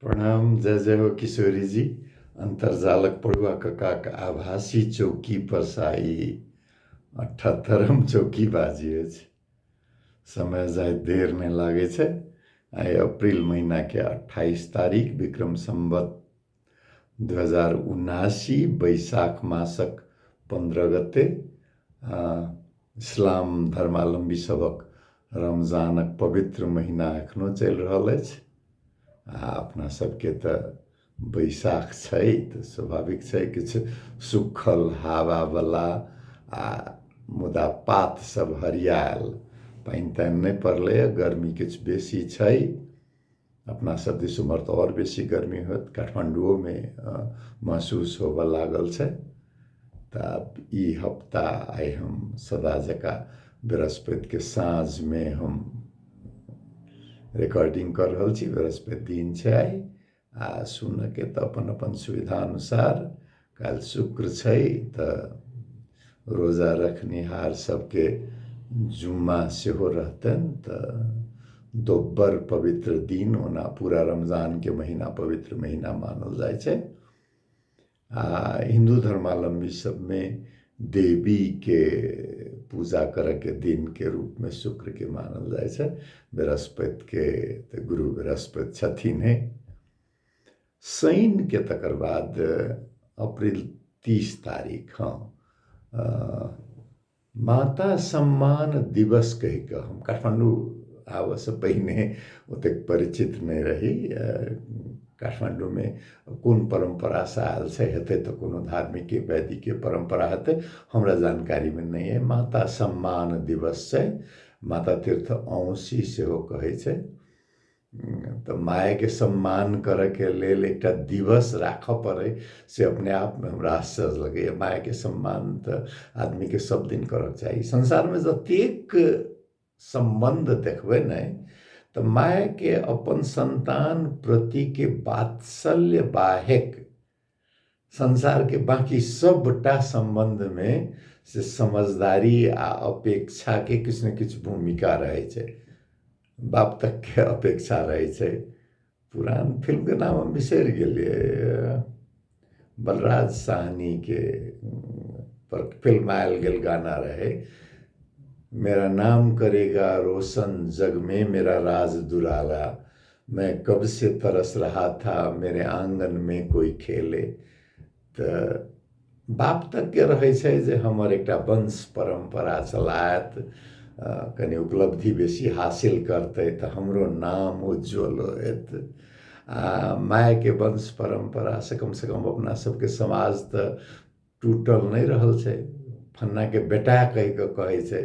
प्रणाम, जय जय हो किशोरी जी। अन्तर्जालक पढ़ुआ ककाक आभासी चौकी पर सँ ई 78म चौकी बाजी अछि। समय जाइत देर नहि लागै छै। आइ अप्रैल महीनाके 28 तारीख, विक्रम संवत 2079, बैशाख मासक 15 गते, इस्लाम धर्मावलम्बी सभक रमजानक पवित्र महीना एखनो चलि रहल अछि आ अपना सबके तऽ बैसाख छै तऽ स्वाभाविक छै किछु सुखल हावावला आ मुदा पात सब हरियाएल, पानि तानि नहि पड़लैए, गर्मी किछु बेसी छै। अपना सब दिस उम्हर तऽ आओर बेसी गर्मी होयत, काठमाण्डुओमे महसूस होबऽ लागल छै। तऽ आब ई हफ्ता आइ हम सदा जकाँ बृहस्पतिके साँझमे हम रिकॉर्डिंग कऽ रहल छी। बृहस्पति दिन छै आइ आ सुनऽके तऽ अपन अपन सुविधा अनुसार। काल्हि शुक्र छै तऽ रोजा रखनिहार सबके जुम्मा सेहो रहतनि, तऽ दोब्बर पवित्र दिन। ओना पूरा रमजानके महीना पवित्र महीना मानल जाइ छै आ हिन्दू धर्मावलम्बी सबमे देवीके पूजा करऽके दिनके रूपमे शुक्रके मानल जाइ छै। बृहस्पतिके तऽ गुरु बृहस्पति छथिन हे। शनिके तकर बाद अप्रैल 30 तारीख, हँ, माता सम्मान दिवस कहि कऽ। हम काठमाण्डू आबऽसँ पहिने ओतेक परिचित नहि रही। काठमाण्डूमे कोन परम्परासँ आयल छै, हेतै तऽ कोनो धार्मिके वैदिके परम्परा हेतै, हमरा जानकारीमे नहि अइ। माता सम्मान दिवस छै, माता तीर्थ औंसी सेहो कहै छै। तऽ मायके सम्मान करऽके लेल एकटा दिवस राखऽ पड़ै से अपने आपमे हमरा आश्चर्य लगैए। मायके सम्मान तऽ आदमीके सब दिन करऽके चाही। संसारमे जतेक सम्बन्ध देखबै ने तऽ मायके अपन सन्तान प्रतिके वात्सल्य बाहेक संसारके बाँकी सबटा सम्बन्धमे से समझदारी आ अपेक्षाके किछु ने किछु भूमिका रहै छै, बाप तकके अपेक्षा रहै छै। पुरान फिल्मके नाम हम बिसरि गेलियै, बलराज साहनीके पर फिल्मायल गेल गाना रहै, मेरा नाम करेगा रोशन जग में मेरा राज दुलारा, मैं कब से तरस रहा था मेरे आंगन में कोई खेले। तऽ बाप तकके रहै छै जे हमर एकटा वंश परम्परा चलायत, कनि उपलब्धि बेसी हासिल करतै तऽ हमरो नाम उज्ज्वल होयत। आ मायके वंश परम्परा से कमसँ कम अपना सबके समाज तऽ टूटल नहि रहल छै। फन्नाके बेटा कहि कऽ कहै छै,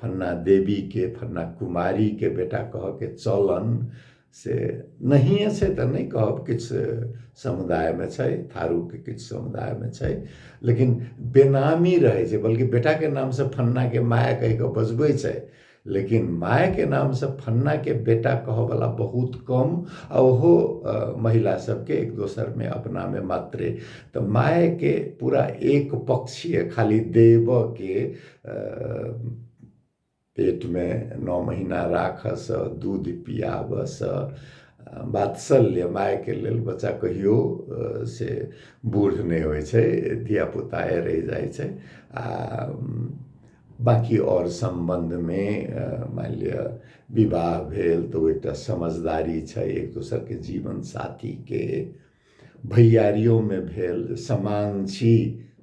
फन्ना देवीके फन्ना कुमारीके बेटा कहऽके चलन से नहिए छै तऽ नहि कहब, किछु समुदायमे छै, थारूके किछु समुदायमे छै, लेकिन बेनामी रहै छै। बल्कि बेटाके नामसँ फन्नाके माय कहि कऽ बजबै छै, लेकिन मायके नामसँ फन्नाके बेटा कहऽवला बहुत कम, आ ओहो महिला सबके एक दोसरमे अपनामे मात्रे। तऽ मायके पूरा एक पक्षीय खाली देबऽके, पेटमे 9 महीना राखऽसँ, दूध पियाबऽसँ वात्सल्य मायके लेल बच्चा कहियो से बूढ़ नहि होइ छै, धियापुताए रहि जाइ छै। आ बाँकी आओर सम्बन्धमे मानि लिअ विवाह भेल तऽ ओ एकटा समझदारी छै एक दोसरके जीवन साथीके। भैयारियोमे भेल समांग छी,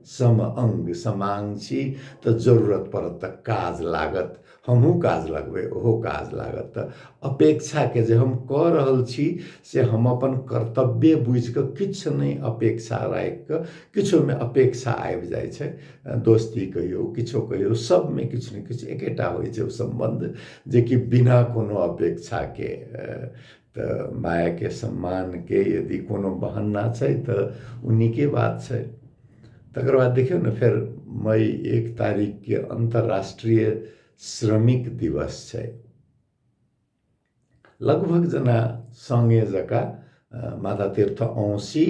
सम अङ्ग समांग छी तऽ जरूरत पड़त तऽ काज लागत, हमहूँ काज लगबै ओहो काज लागत। तऽ अपेक्षाके जे हम कऽ रहल छी से हम अपन कर्तव्य बुझिकऽ किछु नहि अपेक्षा राखिकऽ, किछु ओहिमे अपेक्षा आबि जाइ छै, दोस्ती कहियौ किछो कहियौ, सबमे किछु ने किछु एकेटा होइ छै ओ सम्बन्ध जेकि बिना कोनो अपेक्षाके। तऽ मायके सम्मानके यदि कोनो बहन्ना छै तऽ ओ नीके बात छै। तकर बाद देखियौ ने फेर मई 1 तारीखके अन्तर्राष्ट्रीय श्रमिक दिवस छै। लगभग जेना सङ्गे जकाँ माता तीर्थ औँसी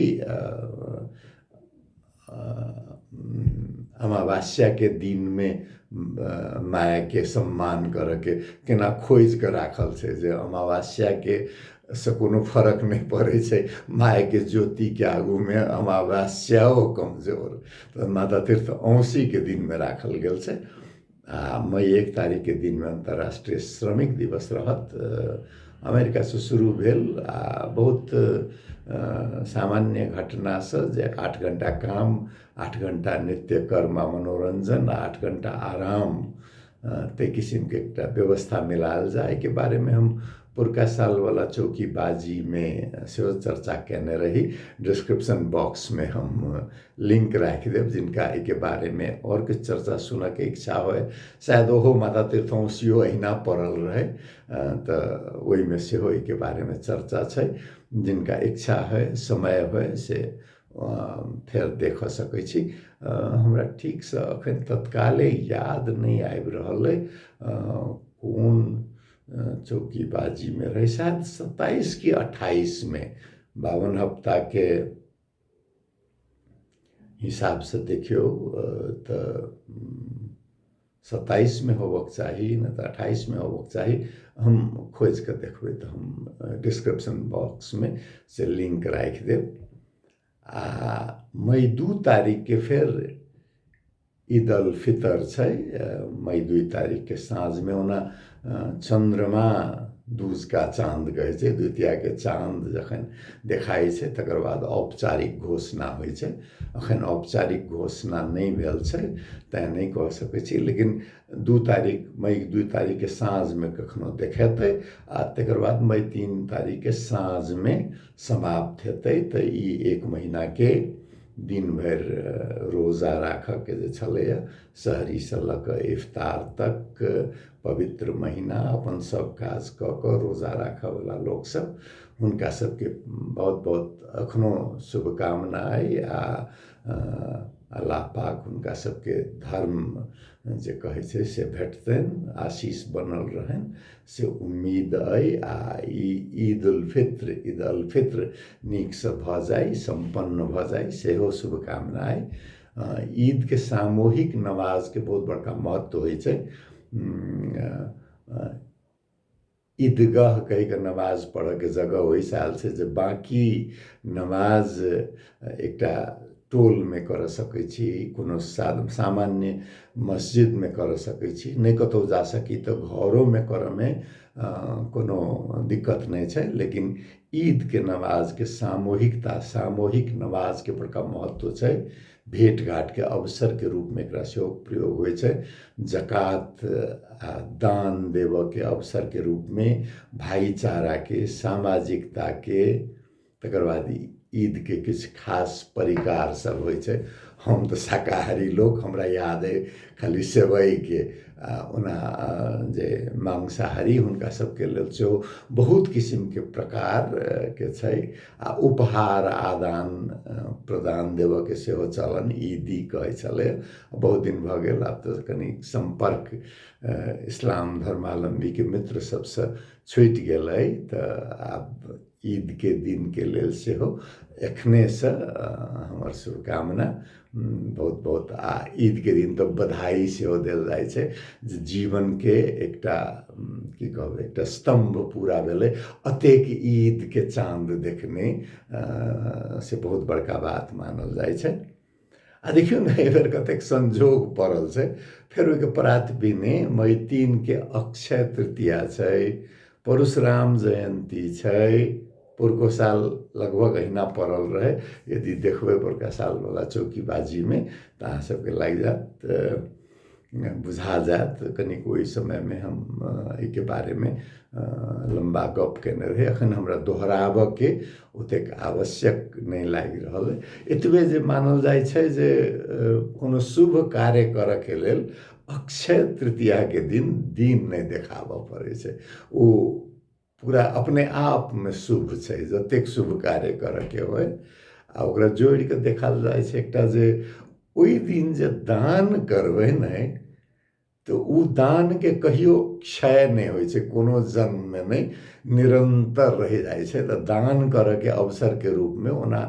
अमावस्याके दिनमे मायके सम्मान करऽके केना खोजि कऽ राखल छै जे अमावस्याके से कोनो फरक नहि पड़ै छै, मायके ज्योतिके आगूमे अमावस्याओ कमजोर। तऽ माता तीर्थ औंसीके दिनमे राखल गेल छै। आ मई 1 तारीखके दिनमे अन्तर्राष्ट्रीय श्रमिक दिवस रहत। अमेरिकासँ शुरू भेल आ बहुत सामान्य घटनासँ जे 8 घंटा काम, 8 घंटा नित्य कर्म आ मनोरंजन, 8 घंटा आराम, ताहि किसिमके एकटा व्यवस्था मिलायल जाय। एहिके बारेमे हम पुरका सालवला चौकीबाजीमे सेहो चर्चा केने रही। डिस्क्रिप्शन बॉक्समे हम लिंक राखि देब, जिनका एहिके बारेमे आओर किछु चर्चा सुनऽके इच्छा होय। शायद ओहो माता तीर्थ औंसियो अहिना पड़ल रहै, तऽ ओहिमे सेहो एहिके बारेमे चर्चा छै। जिनका इच्छा होय, समय होय, से फेर देख सकै छी। हमरा ठीकसँ एखन तत्काले याद नहि आबि रहल अइ कोन चौकीबाजीमे रहै, शायद 27 कि 28 मे 52 हफ्ताके हिसाबसँ देखियौ तऽ 27 मे होबक चाही, नहि तऽ 28 मे होबक चाही। हम खोजि कऽ देखबै तऽ हम डिस्क्रिप्शन बॉक्समे से लिंक राखि देब। आ मई 2 तारीखके फेर ईद अल फितर छै, मई 2 तारीखके साँझमे। ओना चन्द्रमा दूज का चाँद कहै छै, द्वितीयाके चाँद जखन देखाइ छै तकर बाद औपचारिक घोषणा होइ छै। अखन औपचारिक घोषणा नहि भेल छै तैँ नहि कह सकै छी, लेकिन 2 तारीख, मई 2 तारीखके साँझमे कखनो देखेतै आ तकर बाद मई 3 तारीखके साँझमे समाप्त हेतै। तऽ ई 1 महीनाके दिन भरि रोजा राखऽके जे छलैए, सहरीसँ लऽ कऽ इफ्तार तक पवित्र महीना, अपन सब काज कऽ कऽ रोजा राखऽवला लोकसब, हुनका सबके बहुत बहुत अखनो शुभकामना अइ। आ अल्लाह पाक हुनका सबके धर्म जे कहै छै से भेटतनि, आशीष बनल रहनि, से उम्मीद अइ। आ ई ईद उल फित्र, ईद अल फित्र नीकसँ भऽ जाइ, सम्पन्न भऽ जाइ, सेहो शुभकामना अइ। ईदके सामूहिक नमाजके बहुत बड़का महत्व होइ छै। ईदगाह कहिके नमाज पढ़ऽके जगह ओहिसँ आयल छै जे बाँकी नमाज एकटा टोलमे करऽ सकै छी, कोनो सामान्य मस्जिदमे करऽ सकै छी, नहि कतहु जा सकी तऽ घरोमे करऽमे कोनो दिक्कत नहि छै। लेकिन ईदके नमाजके सामूहिकता, सामूहिक नमाजके बड़का महत्व छै। भेट घाटके अवसरके रूपमे एकरा सेहो प्रयोग होइ छै। जकात आ दान देबऽके अवसरके रूपमे भाइचाराके, सामाजिकताके, तकर बाद ईदके किछु खास परिकार सब होइ छै। हम तऽ शाकाहारी लोक, हमरा याद अइ खाली सेवइके। ओना जे मांसाहारी हुनका सबके लेल सेहो बहुत किसिमके प्रकारके छै। आ उपहार आदान प्रदान देबऽके सेहो चलन ईदी कहै छलै। बहुत दिन भऽ गेल, आब तऽ कनि सम्पर्क इस्लाम धर्मावलम्बीके मित्र सबसँ छुटि गेलै, तऽ आब ईदके दिनके लेल सेहो एखनेसँ हमर शुभकामना बहुत बहुत। आ ईदके दिन तऽ बधाई सेहो देल जाइ छै जे जीवनके एकटा की कहबै, एकटा स्तम्भ पूरा भेलै। अतेक ईदके चाँद देखने से बहुत बड़का बात मानल जाइ छै। आ देखियौ ने एहिबेर कतेक संजोग पड़ल छै। फेर ओहिके प्रात बिने मई 3 के अक्षय तृतीया छै, परशुराम जयन्ती छै। पुरको साल लगभग अहिना पड़ल रहै। यदि देखबै पुरका सालवला चौकीबाजीमे तऽ अहाँ सबके लागि जायत, बुझा जायत कनिक। ओहि समयमे हम एहिके बारेमे लम्बा गप केने रही, एखन हमरा दोहराबऽके ओतेक आवश्यक नहि लागि रहल अइ। एतबे जे मानल जाइ छै जे कोनो शुभ कार्य करऽके लेल अक्षय तृतीयाके दिन दिन नहि देखाबऽ पड़ै छै, ओ पूरा अपने आपमे शुभ छै, जतेक शुभ कार्य करऽके होइ। आ ओकरा जोड़ि कऽ देखल जाइ छै एकटा जे ओहि दिन जे दान करबै ने तऽ ओ दानके कहियो क्षय नहि होइ छै, कोनो जन्ममे नहि, निरन्तर रहि जाइ छै। तऽ दान करऽके अवसरके रूपमे ओना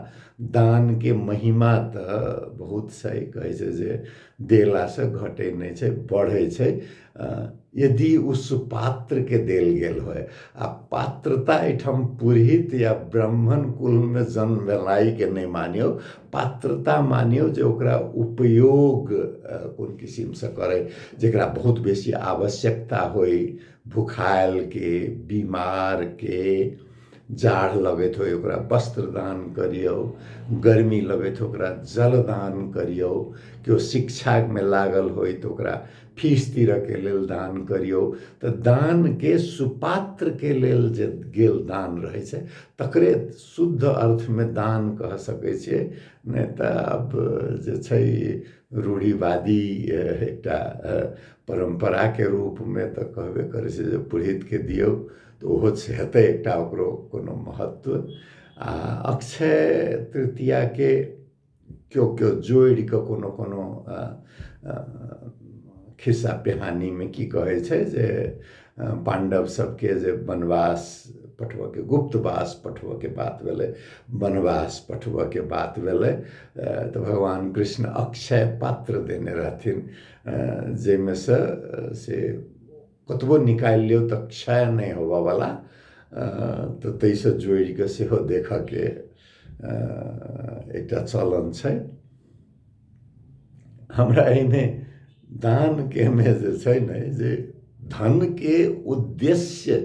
दानके महिमा तऽ बहुत छै, कहै छै जे देलासँ घटै नहि छै, बढ़ै छै। यदि ओ सुपात्रके देल गेल होइ। आ पात्रता एहिठाम पुरोहित या ब्राह्मण कुलमे जन्म भेनाइके नहि मानियौ, पात्रता मानियौ जे ओकरा उपयोग कोन किसिमसँ करै, जकरा बहुत बेसी आवश्यकता होइ, भुखायलके, बीमारके, जाड़ लगैत होइ ओकरा वस्त्र दान करियौ, गर्मी लगैत होइ ओकरा जलदान करियौ, केओ शिक्षामे लागल होइ तऽ ओकरा फीस तीरऽके लेल दान करियौ। तऽ दानके सुपात्रके लेल जे गेल दान रहै छै तकरे शुद्ध अर्थमे दान कह सकै छियै। नहि तऽ आब जे छै रूढ़िवादी एकटा परम्पराके रूपमे तऽ कहबे करै छै जे पुरोहितके दियौ तऽ ओहो हेतै एकटा ओकरो कोनो महत्व। आ अक्षय तृतीयाके केओ केओ जोड़ि कऽ कोनो कोनो खिस्सा पिहानीमे की कहै छै जे पाण्डव सबके जे वनवास पठबऽके, गुप्तवास पठबऽके बात भेलै, वनवास पठबऽके बात भेलै, तऽ भगवान कृष्ण अक्षय पात्र देने रहथिन, जाहिमे से से कतबो निकालि लियौ तऽ क्षय नहि होबऽवला, तऽ ताहिसँ जोड़ि कऽ सेहो देखऽके एकटा चलन छै। हमरा एहिमे दानके मे जे छै ने जे धनके उद्देश्य,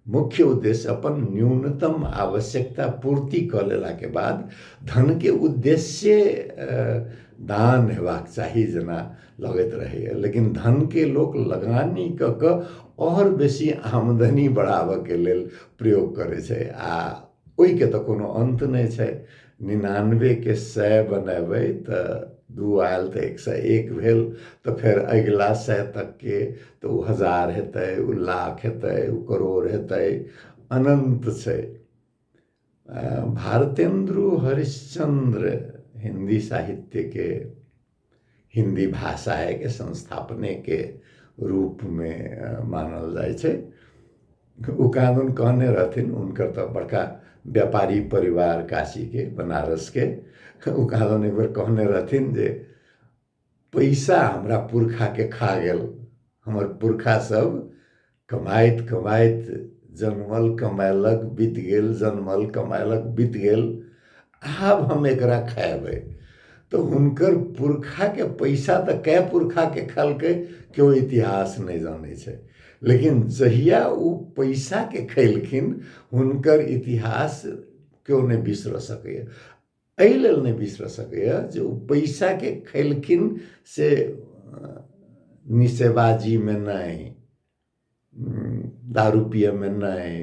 मुख्य उद्देश्य अपन न्यूनतम आवश्यकता पूर्ति कऽ लेलाके बाद धनके उद्देश्य दान हेबाक चाही जेना लगैत रहैए। लेकिन धनके लोक लगानी कऽ कऽ आओर बेसी आमदनी बढ़ाबऽके लेल प्रयोग करै छै, आ ओहिके तऽ कोनो अन्त नहि छै। 99के 100 बनेबै तऽ 2 आयल तऽ 101 भेल, तऽ फेर अगिला 100 तकके तऽ ओ 1000 हेतै, ओ लाख हेतै, ओ करोड़ हेतै, अनन्त छै। भारतेन्द्रु हरिश्चंद्र हिंदी साहित्यके, हिंदी भाषाके संस्थापनेके रूपमे मानल जाइ छै। ओ कानून कहने रहथिन, हुनकर तऽ बड़का व्यापारी परिवार काशीके, बनारसके, ओ कानून एक बेर कहने रहथिन जे पैसा हमरा पुरखाके खा गेल, हमर पुरखा सब कमाइत कमाइत जन्मल कमायलक बीत गेल, जन्मल कमायलक बीत गेल, आब हम एकरा खायबै। तऽ हुनकर पुरखाके पैसा तऽ कै पुरखाके खेलकै केओ इतिहास नहि जानै छै, लेकिन जहिया ओ पैसाके खेलखिन हुनकर इतिहास केओ नहि बिसरि सकैए। एहि लेल नहि बिसरि सकैए जे ओ पैसाके खेलखिन से निसेबाजीमे नहि, दारू पियऽमे नहि,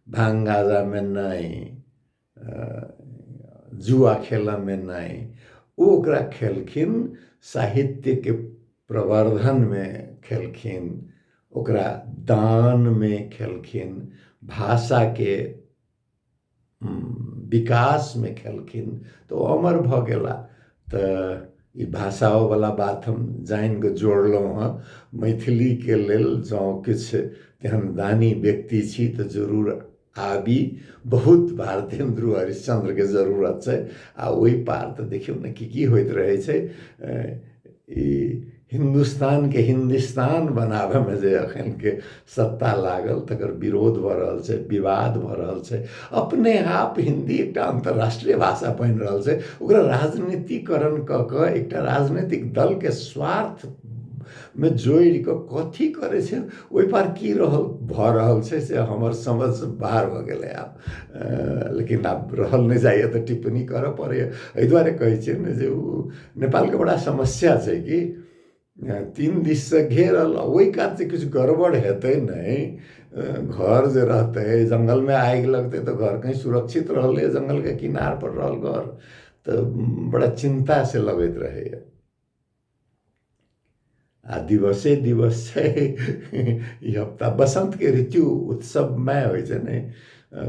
भांग गाँजामे नहि, जुआ खेलऽमे नहि, ओ ओकरा खेलखिन साहित्यके प्रवर्धनमे खेलखिन, ओकरा दानमे खेलखिन, भाषाके विकासमे खेलखिन, तऽ ओ अमर भऽ गेला। तऽ ई भाषाओवला बात हम जानि कऽ जोड़लहुँ हँ। मैथिलीके लेल जँ किछु तेहन दानी व्यक्ति छी तऽ जरूर आबी, बहुत भारतेन्द्रु हरिश्चन्द्रके जरूरत छै। आ ओहि पार तऽ देखियौ ने की की होइत रहै छै। ई हिन्दुस्तानके हिन्दुस्तान बनाबयमे जे एखनके सत्ता लागल तकर विरोध भऽ रहल छै, विवाद भऽ रहल छै। अपने आप हिन्दी एकटा अन्तर्राष्ट्रीय भाषा बनि रहल छै, ओकरा राजनीतिकरण कऽ कऽ एकटा राजनीतिक दलके स्वार्थमे जोड़ि कऽ कथी करै छै, ओहि पार की रहल भऽ रहल छै से हमर समझ बाहर भऽ गेलै आब। लेकिन आब रहल नहि जाइए तऽ टिप्पणी करऽ पड़ैए। एहि दुआरे कहै छियै ने जे ओ नेपालके बड़ा समस्या छै कि 3 दिससँ घेरल, ओहि कात जे किछु गड़बड़ हेतै नहि, घर जे रहतै जङ्गलमे आगि लगतै तऽ घर कहीं सुरक्षित रहलै, जङ्गलके किनारपर रहल घर तऽ बड़ा चिन्ता से लगैत रहैए। आ दिवसे दिवस छै ई हफ्ता, बसन्तके ऋतु उत्सवमय होइ छै ने।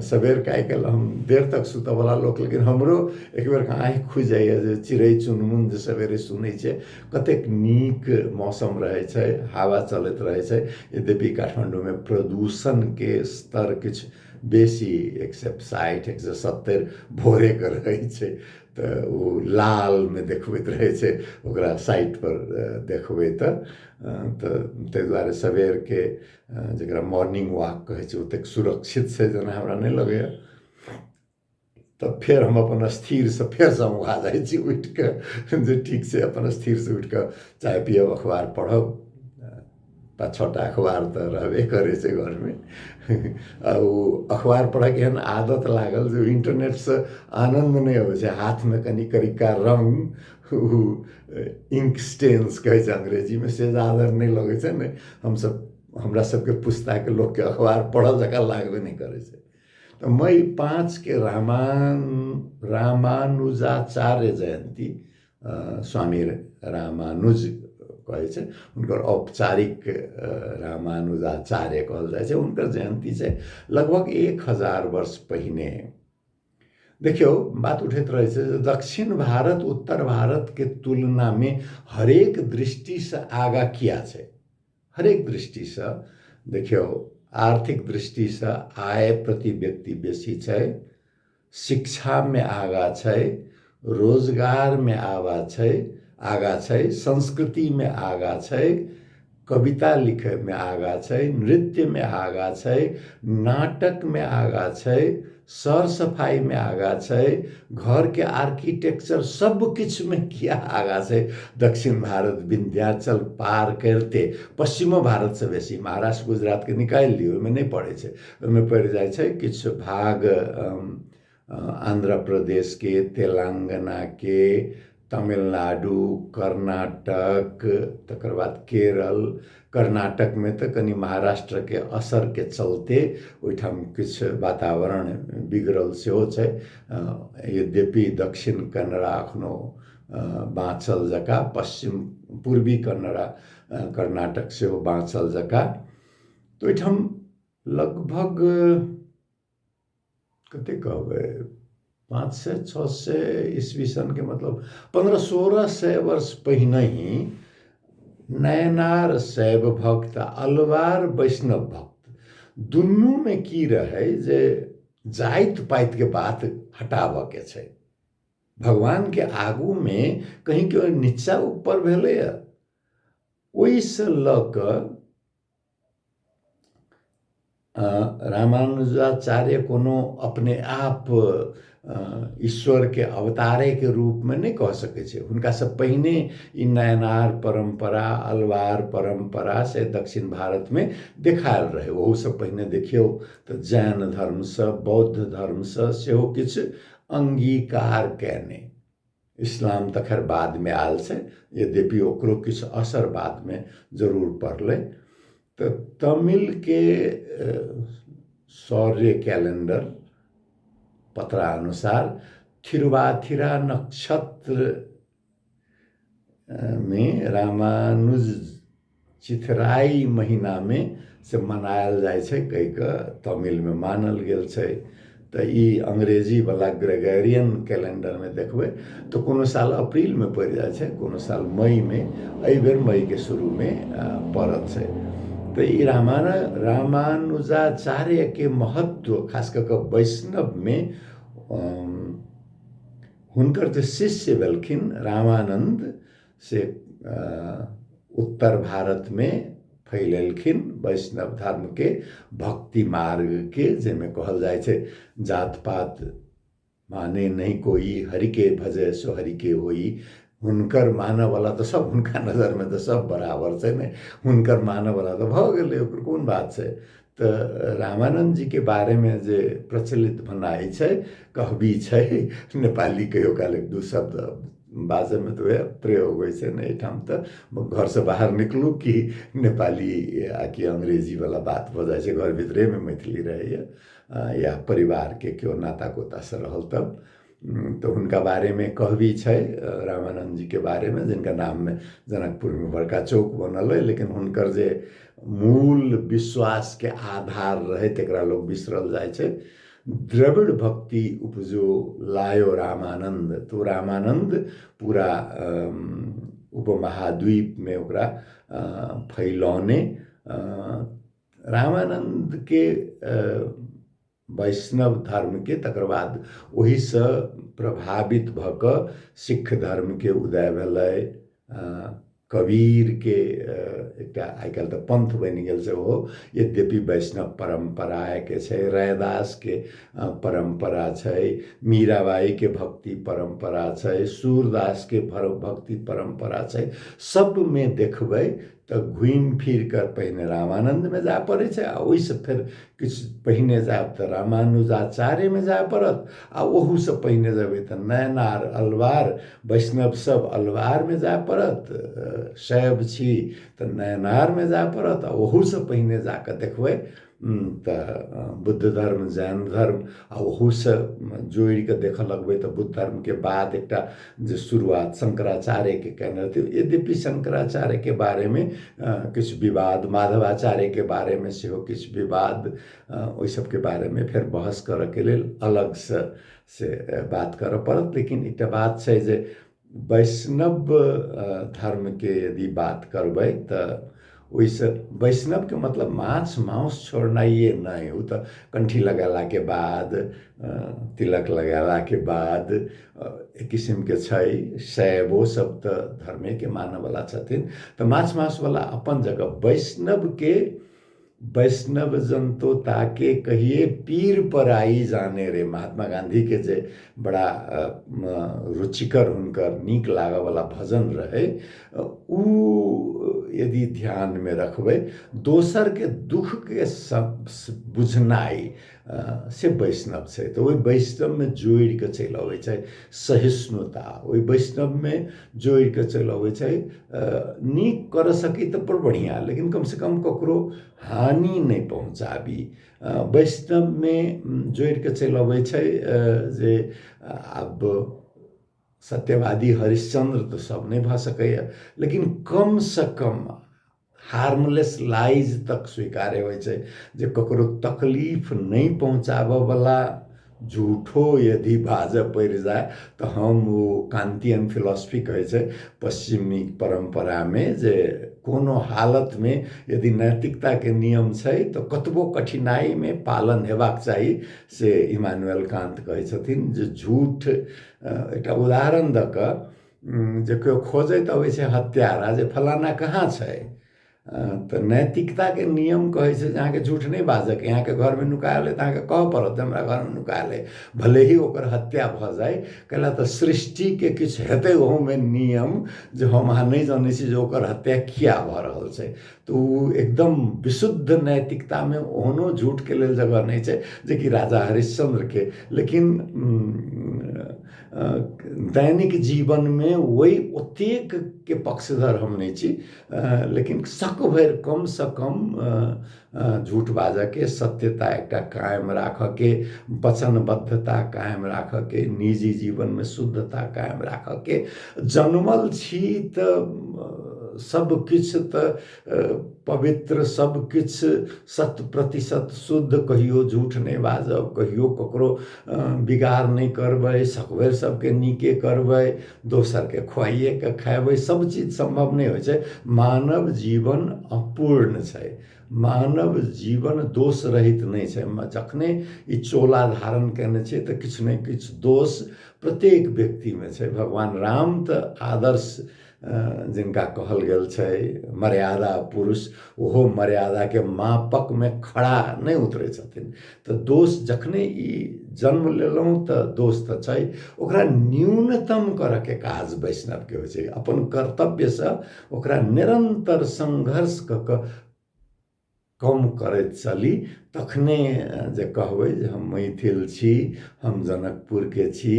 सबेरके आइ काल्हि हम देर तक सुतऽवला लोक, लेकिन हमरो एक बेरके आँखि खुजि जाइए जे चिड़ै चुनमुन जे सवेरे सुनै छै, कतेक नीक मौसम रहै छै, हवा चलैत रहै छै। यद्यपि काठमाण्डूमे प्रदूषणके स्तर किछु बेसी 160, 170 भोरेके रहै छै, तऽ ओ लालमे देखबैत रहै छै ओकरा साइटपर देखबै तऽ। ताहि दुआरे सवेरके जकरा मॉर्निंग वॉक कहै छै ओतेक सुरक्षित छै जेना हमरा नहि लगैए। तऽ फेर हम अपन स्थिरसँ फेरसँ औँघा जाइ छी उठिकऽ जे ठीक छै, अपन स्थिरसँ उठिकऽ चाय पियब, अखबार पढ़ब। 5-6 टा अखबार तऽ रहबे करै छै घरमे, आ ओ अखबार पढ़यके एहन आदत लागल जे इन्टरनेटसँ आनन्द नहि अबै छै। हाथमे कनि करिका रङ्ग, ओ इंक स्टेन्स कहै छै अंग्रेजीमे, से जादा नहि लगै छै ने। हमसब हमरा सबके पुस्ताके लोकके अखबार पढ़ल जकाँ लागबे नहि करै छै। तऽ मई 5के रामानुजाचार्य जयन्ती, स्वामी रामानुज कहै छै, हुनकर औपचारिक रामानुजाचार्य कहल जाइ छै, हुनकर जयन्ती छै। लगभग 1000 वर्ष पहिने देखियौ बात उठैत रहै छै जे दक्षिण भारत उत्तर भारतके तुलनामे हरेक दृष्टिसँ आगाँ किया छै। हरेक दृष्टिसँ देखियौ, आर्थिक दृष्टिसँ आय प्रति व्यक्ति बेसी छै, शिक्षामे आगाँ छै, रोजगारमे आगाँ छै, आगाँ छै, संस्कृतिमे आगाँ छै, कविता लिखैमे आगाँ छै, नृत्यमे आगाँ छै, नाटकमे आगाँ छै, सर सफाइमे आगाँ छै, घरके आर्किटेक्चर सब किछुमे किया आगाँ छै दक्षिण भारत? विन्ध्याचल पार करिते पश्चिमो भारतसँ बेसी, महाराष्ट्र गुजरातके निकालि लियौ, ओहिमे नहि पड़ै छै। ओहिमे पड़ि जाइ छै किछु भाग आन्ध्र प्रदेशके, तेलंगानाके, तमिलनाडु, कर्नाटक, तकर बाद केरल। कर्नाटकमे तऽ कनि महाराष्ट्रके असरके चलते ओहिठाम किछु वातावरण बिगड़ल सेहो छै, यद्यपि दक्षिण कन्नड़ा एखनो बाँचल जकाँ, पश्चिम पूर्वी कन्नड़ा कर्नाटक सेहो बाँचल जकाँ। तऽ ओहिठाम लगभग कतेक कहबै, 500 600 ईस्वी सनके, मतलब 1500-1600 वर्ष पहिने ही नयनार शैव भक्त आ अलवार वैष्णव भक्त दुनूमे की रहै जे जाति पातिके बात हटाबऽके छै। भगवानके आगूमे कहीं केओ नीचा ऊपर भेलैए? ओहिसँ लऽ कऽ रामानुजाचार्य कोनो अपने आप ईश्वरके अवतारेके रूपमे नहि कह सकै छै। हुनकासँ पहिने ई नयनार परम्परा, अलवार परम्परा से दक्षिण भारतमे देखायल रहै। ओहूसँ पहिने देखियौ तऽ जैन धर्मसँ, बौद्ध धर्मसँ सेहो किछु अङ्गीकार कयने। इस्लाम तऽ खैर बादमे आयल छै, यद्यपि ओकरो किछु असर बादमे जरूर पड़लै। तऽ तमिलके सौर्य कैलेंडर पतरा अनुसार थिरुवाथिरा नक्षत्र मे रामानुज चिथराई महिनामे से मनायल जाइ छै कहि कऽ तमिलमे मानल गेल छै। तऽ ई अंग्रेजीवला ग्रेगेरियन कैलेंडरमे देखबै तऽ कोनो साल अप्रीलमे पड़ि जाइ छै, कोनो साल मईमे। एहिबेर मईके शुरूमे पड़ल छै। तऽ ई रामानुजाचार्यके महत्व खास कऽ कऽ वैष्णवमे, हुनकर जे शिष्य भेलखिन रामानन्द से उत्तर भारतमे फैलेलखिन वैष्णव धर्मके, भक्ति मार्गके, जाहिमे कहल जाइ छै जात पात माने नहीं कोई, हरिके भजय सो हरिके होई। हुनकर मानऽवला तऽ सब, हुनका नजरमे तऽ सब बराबर छै ने। हुनकर मानऽवला तऽ भऽ गेलै, ओकर कोन बात छै? तऽ रामानन्द जीके बारेमे जे प्रचलित भनाइ छै, कहबी छै, नेपाली कहियो काल एक दू शब्द बाजऽमे तऽ उएह प्रयोग होइ छै ने एहिठाम। तऽ घरसँ बाहर निकलू कि नेपाली आ कि अंग्रेजीवला बात भऽ जाइ छै, घर भितरेमे मैथिली रहैए या परिवारके केओ नाता गोतासँ रहल तब। तऽ हुनका बारेमे कहबी छै, रामानन्द जीके बारेमे, जिनका नाममे जनकपुरमे बड़का चौक बनल अइ, लेकिन हुनकर जे मूल विश्वासके आधार रहै तकरा लोक बिसरल जाइ छै। द्रविड़ भक्ति उपजो लायो रामानन्द। तऽ रामानन्द पूरा उपमहाद्वीपमे ओकरा फैलौने। रामानन्दके वैष्णव धर्मके, तकर बाद ओहिसँ प्रभावित भऽ कऽ सिख धर्मके उदय भेलै। कबीरके एकटा आइ काल्हि तऽ पंथ बनि गेल छै ओहो, यद्यपि वैष्णव परम्पराके छै, रैदासके परम्परा छै, मीराबाईके भक्ति परम्परा छै, सूरदासके भक्ति परम्परा छै। सबमे देखबै तऽ घुमि फिर कऽ पहिने रामानन्दमे जाय पड़ै छै, आ ओहिसँ फेर किछु पहिने जायब तऽ रामानुजाचार्यमे जाय पड़त, आ ओहूसँ पहिने जेबै तऽ नयनार अलवार वैष्णव सब अलवारमे जाय पड़त, शैव छी तऽ नयनारमे जाय पड़त, आ ओहूसँ पहिने जाकऽ देखबै तऽ बुद्ध धर्म जैन धर्म, आ ओहूसँ जोड़ि कऽ देखऽ लगबै तऽ बुद्ध धर्मके बाद एकटा जे शुरुआत शंकराचार्यके कयने रहथिन। यद्यपि शंकराचार्यके बारेमे किछु विवाद, माधवाचार्यके बारेमे सेहो किछु विवाद, ओहि सबके बारेमे फेर बहस करऽके लेल अलगसँ से बात करऽ पड़त। लेकिन एकटा बात छै जे वैष्णव धर्मके यदि बात करबै तऽ ओहिसँ वैष्णवके मतलब माछ मांस छोड़नाइए नहि, ओ तऽ कंठी लगेलाके बाद, तिलक लगेलाके बाद एक किसिमके छै। शैवो सब तऽ धर्मेके मानऽवला छथिन, तऽ माछ मांसवला अपन जगह। वैष्णवके वैष्णव जन तो ताके कहिए पीर पर आई जाने रे, महात्मा गांधीके जे बड़ा रुचिकर हुनकर नीक लागऽवला भजन रहै, उ यदि ध्यानमे रखबै, दोसरके दुःखके सब बुझनाइ से वैष्णव छै। तऽ ओहि वैष्णवमे जोड़ि कऽ चलि अबै छै सहिष्णुता, ओहि वैष्णवमे जोड़ि कऽ चलि अबै छै नीक करऽ सकी तऽ बड़ बढ़िआँ, लेकिन कमसँ कम ककरो हानि नहि पहुँचाबी। वैष्णवमे जोड़ि कऽ चलि अबै छै जे आब सत्यवादी हरिश्चन्द्र तऽ सब नहि भऽ सकैए, लेकिन कमसँ कम हार्मलेस लाइज तक स्वीकार्य होइ छै जे ककरो तकलीफ नहि पहुँचाबऽवला झूठो यदि बाजऽ पड़ि जाय तऽ हम ओ कांतियन फिलॉसफी कहै छै पश्चिमी परम्परामे जे कोनो हालतमे यदि नैतिकताके नियम छै तऽ कतबो कठिनाइमे पालन हेबाक चाही। से इमानुएल कांत कहै छथिन जे झूठ, एकटा उदाहरण दऽ कऽ जे केओ खोजैत अबै छै हत्यारा जे फलाना कहाँ छै, तऽ नैतिकताके नियम कहै छै जे अहाँके झूठ नहि बाजऽके, अहाँके घरमे नुकायल अइ तऽ अहाँके कहऽ पड़त जे हमरा घरमे नुकायल अइ, भले ही ओकर हत्या भऽ जाइ। कैला तऽ सृष्टिके किछु हेतै ओहूमे नियम जे हम अहाँ नहि जनै छी जे ओकर हत्या किया भऽ रहल छै। तऽ ओ एकदम विशुद्ध नैतिकतामे ओहनो झूठके लेल जगह नहि छै जेकि राजा हरिश्चन्द्रके, लेकिन दैनिक जीवनमे ओहि ओतेकके पक्षधर हम नहि छी, लेकिन सक भरि कमसँ कम झूठ बाजऽके, सत्यता एकटा कायम राखऽके, वचनबद्धता कायम राखऽके, निजी जीवनमे शुद्धता कायम राखऽके। जन्मल छी तऽ सब किछु तऽ पवित्र, सब किछु 100% शुद्ध, कहियो झूठ नहि बाजब, कहियो ककरो बिगाड़ नहि करबै, सकभरि सबके नीके करबै, दोसरके खुआइएके खेबै, सब चीज सम्भव नहि होइ छै। मानव जीवन अपूर्ण छै, मानव जीवन दोष रहित नहि छै। जखने ई चोला धारण केने छै तऽ किछु ने किछु दोष प्रत्येक व्यक्तिमे छै। भगवान राम तऽ आदर्श जिनका कहल गेल छै मर्यादा पुरुष, ओहो मर्यादाके मापकमे खड़ा नहि उतरै छथिन। तऽ दोष जखने ई जन्म लेलहुँ तऽ दोष तऽ छै, ओकरा न्यूनतम करऽके काज वैष्णवके होइ छै। अपन कर्तव्यसँ ओकरा निरन्तर संघर्ष कऽ कऽ कम करैत चली, तखने जे कहबै जे हम मैथिल छी, हम जनकपुरके छी,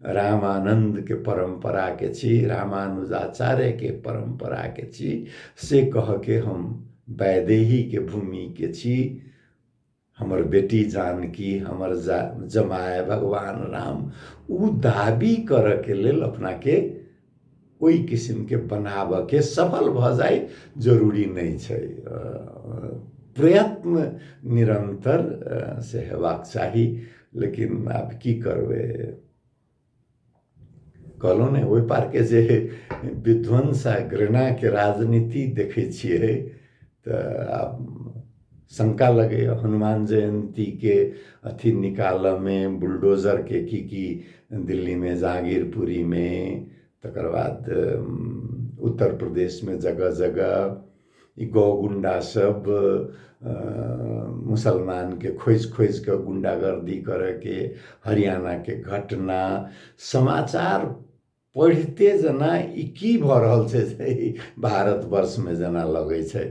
रामानन्दके परम्पराके छी, रामानुजाचार्यके परम्पराके छी, से कहऽके हम वैदेहीके भूमिके छी, हमर बेटी जानकी, हमर जमाय भगवान राम, ओ दाबी करऽके लेल अपनाके ओहि किसिमके बनाबऽके सफल भऽ जाइ जरूरी नहि छै, प्रयत्न निरन्तर से हेबाक चाही। लेकिन आब की करबै, कहलहुँ ने ओहि पारके जे विध्वंस आ घृणाके राजनीति देखै छियै तऽ आब शङ्का लगैए। हनुमान जयन्तीके अथी निकालऽमे बुलडोजरके की की दिल्लीमे, जहांगीरपुरीमे, तकर बाद उत्तर प्रदेशमे जगह जगह ई गौ गुण्डा सब मुसलमानके खोजि खोजि कऽ गुण्डागर्दी करऽके, हरियाणाके घटना, समाचार पढ़िते जेना ई की भऽ रहल छै से भारतवर्षमे जेना लगै छै।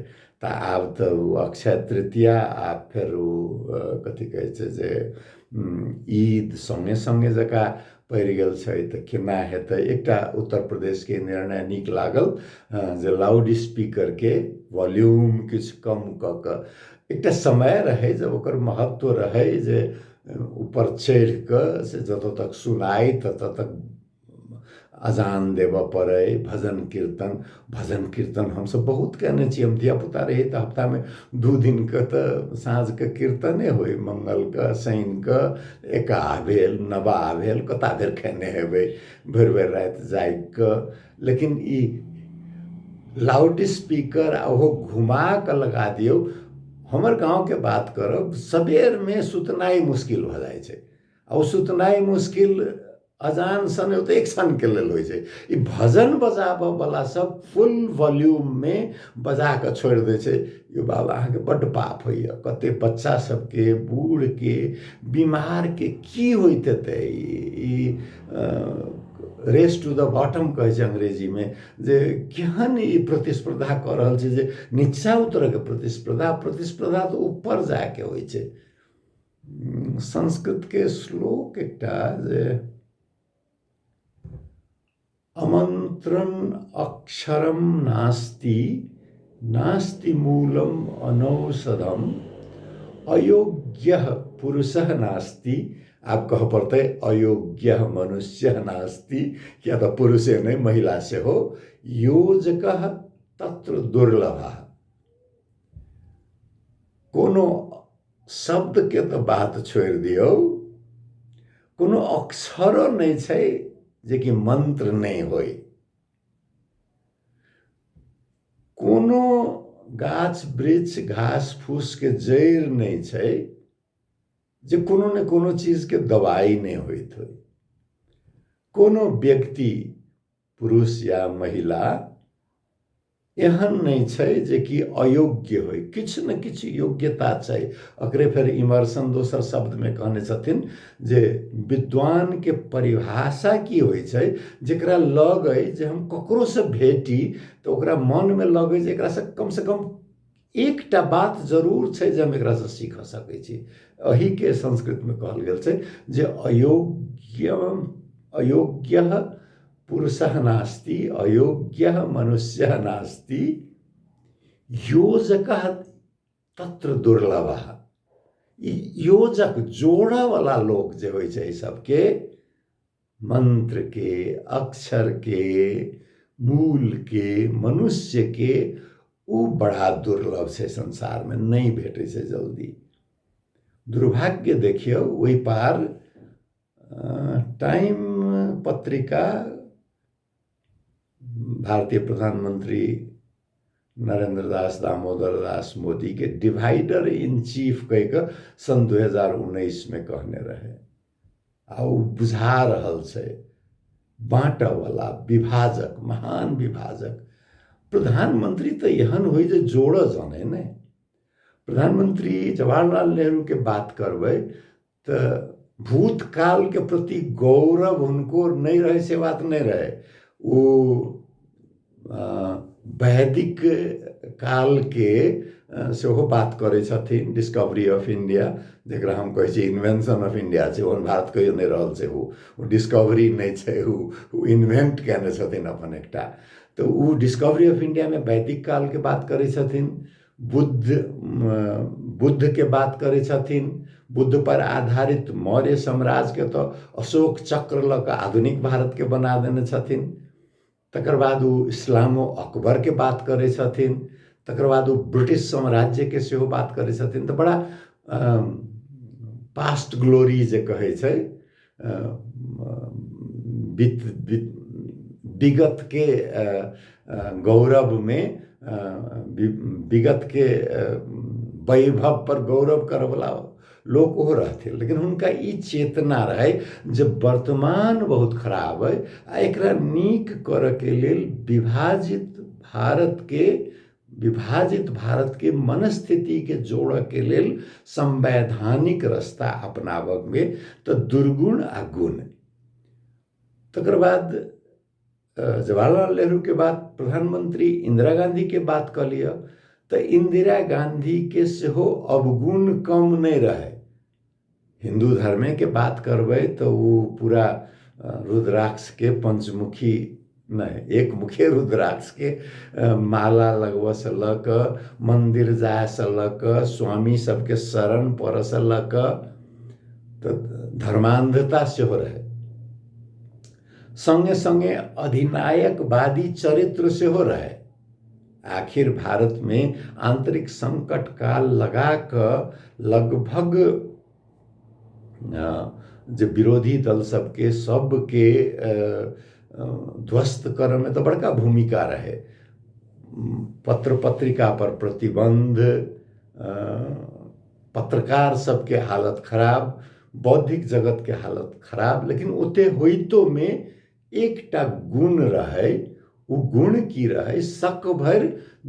तऽ आब तऽ ओ अक्षय तृतीया आ फेर ओ कथी कहै छै जे ईद सङ्गे सङ्गे जकाँ पड़ि गेल छै, तऽ केना हेतै? एकटा उत्तर प्रदेशके निर्णय नीक लागल जे लाउड स्पीकरके वॉल्यूम किछु कम कऽ कऽ। एकटा समय रहै जब ओकर महत्व रहै जे ऊपर चढ़ि कऽ से जतऽ तक सुनाइ ततऽ तक अजान देबऽ पड़ै। भजन कीर्तन, भजन कीर्तन हमसब बहुत कयने छी। हम धियापुता रही तऽ हफ्तामे 2 दिनके तऽ साँझके कीर्तने होइ, मंगलके, शनिके, एकाह भेल, नवाह भेल, कता बेर खेने हेबै भरि भरि राति जागि कऽ। लेकिन ई लाउड स्पीकर आ ओहो घुमा कऽ लगा दियौ। हमर गाँवके बात करब, सबेरमे सुतनाइ मुश्किल भऽ जाइ छै, आ ओ सुतनाइ मुश्किल अजान सन ओ तऽ एक क्षणके लेल होइ छै। ई भजन बजाबऽवला सब फुल वॉल्यूममे बजा कऽ छोड़ि दै छै। यौ बाबा, अहाँके बड्ड पाप होइए। कते बच्चा सबके, बूढ़के, बीमारके की होइत हेतै? ई रेस टू the bottom कहै छै अंग्रेजीमे, जे केहन ई प्रतिस्पर्धा कऽ रहल छै जे नीचा उतरऽके प्रतिस्पर्धा, प्रतिस्पर्धा तऽ ऊपर जायके होइ छै। संस्कृतके श्लोक एकटा जे अमंत्रण अक्षरम नास्ति नास्ति मूलम अनौषधम अयोग्य पुरुषः नास्ति। आब कह पड़तै अयोग्य मनुष्य नास्ति, किया तऽ पुरुषे नहि महिला सेहो। योजकः तत्र दुर्लभः। कोनो शब्दके तऽ बात छोड़ि दियौ, कोनो अक्षरो नहि छै जेकि मन्त्र नहि होइ। कोनो गाछ वृक्ष घास फूसके जड़ि नहि छै जे कोनो ने कोनो चीजके दवाइ नहि होइत होइ। कोनो व्यक्ति पुरुष या महिला एहन नहि छै जे कि अयोग्य होइ, किछु ने किछु योग्यता छै। एकरे फेर इमर्सन दोसर शब्दमे कहने छथिन जे विद्वानके परिभाषा की होइ छै, जकरा लगै जे हम ककरोसँ भेटी तऽ ओकरा मनमे लगै जे एकरासँ कमसँ कम एकटा बात जरूर छै जे हम एकरासँ सीख सकै छी। एहिके संस्कृतमे कहल गेल छै जे अयोग्य अयोग्य पुरुषः नास्ति अयोग्यः मनुष्यः नास्ति योजकः तत्र दुर्लभः। ई योजक जोड़ऽवला लोक जे होइ छै सबके मन्त्रके, अक्षरके, मूलके, मनुष्यके, ओ बड़ा दुर्लभ छै, संसारमे नहि भेटै छै जल्दी। दुर्भाग्य देखियौ, ओहि पार टाइम पत्रिका भारतीय प्रधानमंत्री नरेंद्र दास दामोदर दास मोदी के डिवाइडर इन चीफ कहि कऽ सन् 2019 में कहने रहे, आ ओ बुझा रहल छै बाँटऽवला विभाजक, महान विभाजक। प्रधानमंत्री तऽ एहन होइ जे जोड़ऽ जाने ने। प्रधानमंत्री जवाहरलाल नेहरू के बात करबै तऽ भूतकालके प्रति गौरव हुनको नहि रहै से बात नहि रहै। ओ वैदिक कालके सेहो बात करै छथिन, डिस्कवरी ऑफ इंडिया, जकरा हम कहै छियै इन्वेंशन ऑफ इंडिया छै। ओहन भारत कहियो नहि रहल छै। ओ डिस्कवरी नहि छै, ओ इन्वेंट कयने छथिन अपन एकटा। तऽ ओ डिस्कवरी ऑफ इंडियामे वैदिक कालके बात करै छथिन, बुद्धके बात करै छथिन, बुद्ध पर आधारित मौर्य साम्राज्यके तऽ अशोक चक्र लऽ कऽ आधुनिक भारतके बना देने छथिन। तकर बाद ओ इस्लामो अकबरके बात करै छथिन, तकर बाद ओ ब्रिटिश साम्राज्यके सेहो बात करै छथिन। तऽ बड़ा पास्ट ग्लोरी जे कहै छै, विगतके गौरवमे, विगतके वैभव पर गौरव करऽवला लोक ओहो रहथिन, लेकिन हुनका ई चेतना रहै जे वर्तमान बहुत खराब अइ आ एकरा नीक करऽके लेल विभाजित भारतके मनस्थितिके जोड़ऽके लेल संवैधानिक रास्ता अपनाबऽके। तऽ दुर्गुण आ गुण। तकर बाद जवाहरलाल नेहरूके बाद प्रधानमंत्री इंदिरा गांधीके बात कऽ लिअ, तऽ इंदिरा गांधीके सेहो अवगुण कम नहि रहै। हिन्दू धर्मेके बात करबै तऽ ओ पूरा रुद्राक्षके पंचमुखी नहि, एकमुखे रुद्राक्षके माला लगबऽसँ लऽ कऽ, मन्दिर जायसँ लऽ कऽ, स्वामी सबके शरण पड़ऽसँ लऽ कऽ, तऽ धर्मान्धता सेहो रहै। सङ्गे सङ्गे अधिनायकवादी चरित्र सेहो रहै। आखिर भारतमे आंतरिक संकट काल लगा कऽ लगभग जे विरोधी दल सबके सबके ध्वस्त करऽमे तऽ बड़का भूमिका रहै। पत्र पत्रिका पर प्रतिबन्ध, पत्रकार सबके हालत खराब, बौद्धिक जगतके हालत खराब, लेकिन ओते होइतोमे एकटा गुण रहै। ओ गुण की रहै? शक भरि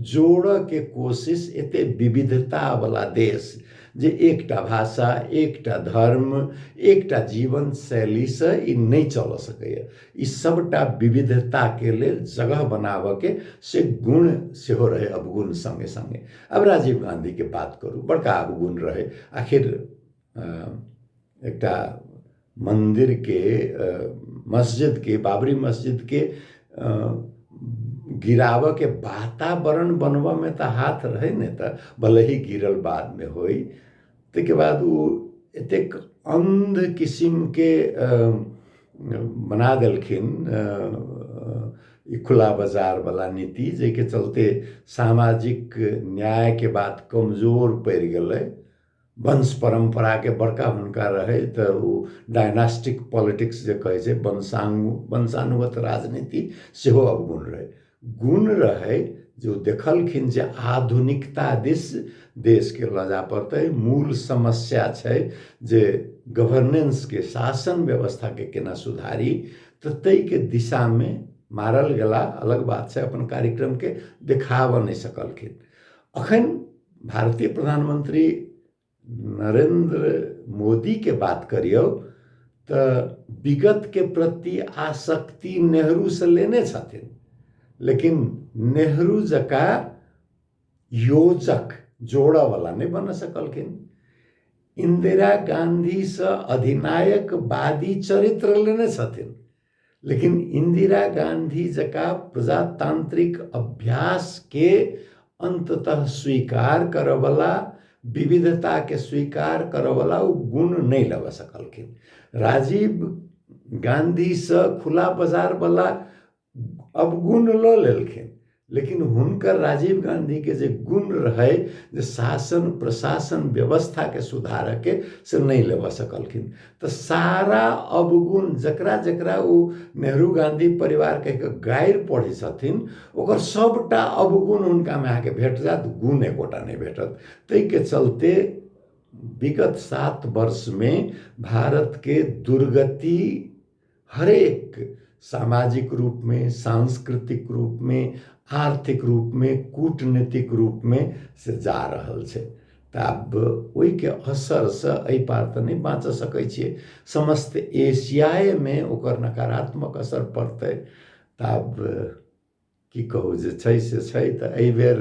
जोड़ऽके कोशिश। एते विविधतावला देश जे एकटा भाषा, एकटा धर्म, एकटा जीवन शैलीसँ ई नहि चलऽ सकैए, ई सबटा विविधताके लेल जगह बनाबऽके से गुण सेहो रहै अवगुण सङ्गे सङ्गे। आब राजीव गांधीके बात करू, बड़का अवगुण रहै। आखिर एकटा मन्दिरके, मस्जिदके, बाबरी मस्जिदके गिराबऽके वातावरण बनबऽमे तऽ हाथ रहै ने, तऽ भले ही गिरल बादमे होइ। ताहिके बाद ओ एतेक अन्ध किसिमके बना देलखिन ई खुला बाजारवला नीति, जाहिके चलते सामाजिक न्यायके बात कमजोर पड़ि गेलै। वंश परम्पराके बड़का हुनका रहै, तऽ ओ डायनास्टिक पॉलिटिक्स जे कहै छै, वंशानुगत राजनीति, सेहो अवगुण रहै। गुण रहै जे ओ देखलखिन जे आधुनिकता दिस देशके लऽ जाय पड़तै। मूल समस्या छै जे गवर्नेंसके, शासन व्यवस्थाके केना सुधारी, तऽ ताहिके दिशामे मारल गेला अलग बात छै, अपन कार्यक्रमके देखाबऽ नहि सकलखिन। अखन भारतीय प्रधानमंत्री नरेंद्र मोदी के बात करियौ तऽ विगत के प्रति आसक्ति नेहरू से लेने छथिन, लेकिन नेहरू जकाँ योजक, जोड़ऽवला नहि बन सकलखिन। इंदिरा गांधीसँ अधिनायकवादी चरित्र लेने छथिन, लेकिन इंदिरा गांधी जकाँ प्रजातांत्रिक अभ्यासके अन्ततः स्वीकार करऽवला, विविधताके स्वीकार करऽवला ओ गुण नहि लेबऽ सकलखिन। राजीव गांधीसँ खुला बाजारवला अवगुण लऽ लेलखिन, लेकिन हुनकर, राजीव गांधीके जे गुण रहै जे शासन प्रशासन व्यवस्थाके सुधारऽके, से नहि लेबऽ सकलखिन। तऽ सारा अवगुण जकरा जकरा ओ नेहरू गांधी परिवार कहि कऽ गारि पढ़ै छथिन, ओकर सबटा अवगुण हुनकामे अहाँके भेट जायत, गुण एकोटा नहि भेटत। ताहिके चलते विगत 7 वर्षमे भारतके दुर्गति हरेक सामाजिक रूपमे, सांस्कृतिक रूपमे, आर्थिक रूपमे, कूटनीतिक रूपमे से जा रहल छै। तऽ आब ओहिके असरसँ एहि पार तऽ नहि बाँचऽ सकै छियै, समस्त एशियाएमे ओकर नकारात्मक असर पड़तै। तऽ आब की कहू, जे छै से छै। तऽ एहिबेर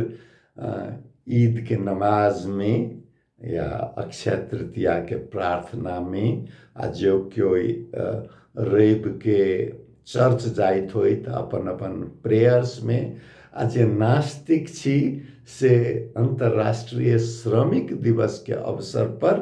ईदके नमाजमे या अक्षय तृतीयाके प्रार्थनामे आ जो केओ रविके चर्च जाइत होइ तऽ अपन अपन प्रेयर्समे, आ जे नास्तिक छी से अन्तर्राष्ट्रीय श्रमिक दिवसके अवसर पर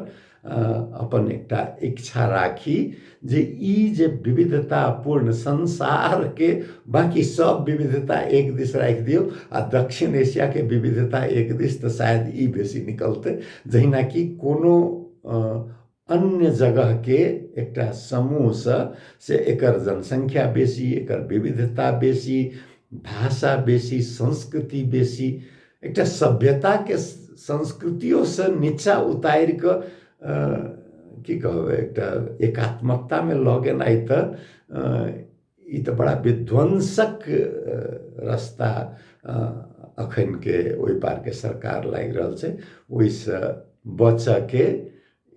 अपन एकटा इच्छा राखी जे ई जे विविधतापूर्ण संसारके बाँकी सब विविधता एक दिस राखि दियौ आ दक्षिण एशियाके विविधता एक दिस, तऽ शायद ई बेसी निकलतै। जहिना कि कोनो अन्य जगहके एकटा समूहसँ से एकर जनसंख्या बेसी, एकर विविधता बेसी, भाषा बेसी, संस्कृति बेसी, एकटा सभ्यताके संस्कृतियोसँ नीचाँ उतारि कऽ की कहबै, एकटा एकात्मकतामे लऽ गेनाइ तऽ ई तऽ बड़ा विध्वंसक रस्ता अखनके ओहि पारके सरकार लागि रहल छै। ओहिसँ बचऽके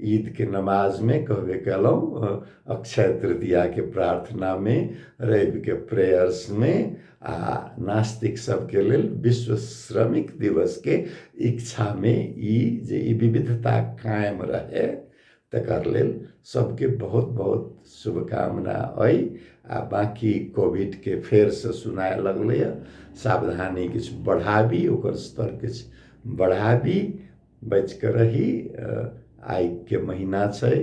ईदके नमाजमे कहबे कयलहुँ, अक्षय तृतीयाके प्रार्थनामे, रविके प्रेयर्समे, आ नास्तिक सबके लेल विश्व श्रमिक दिवसके इच्छामे ई जे ई विविधता कायम रहे तकर लेल सबके बहुत बहुत शुभकामना अइ। आ बाँकी कोविडके फेरसँ सुनाय लगलैए, सावधानी किछु बढ़ाबी, ओकर स्तर किछु बढ़ाबी, बचि कऽ रही। आगिके महीना छै,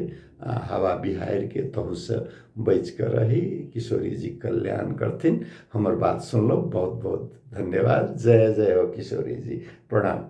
हवा बिहाड़िके तहूसँ बचि कऽ रही। किशोरी जी कल्याण करथिन। हमर बात सुनलहुँ, बहुत बहुत धन्यवाद। जय जय हो किशोरी जी, प्रणाम।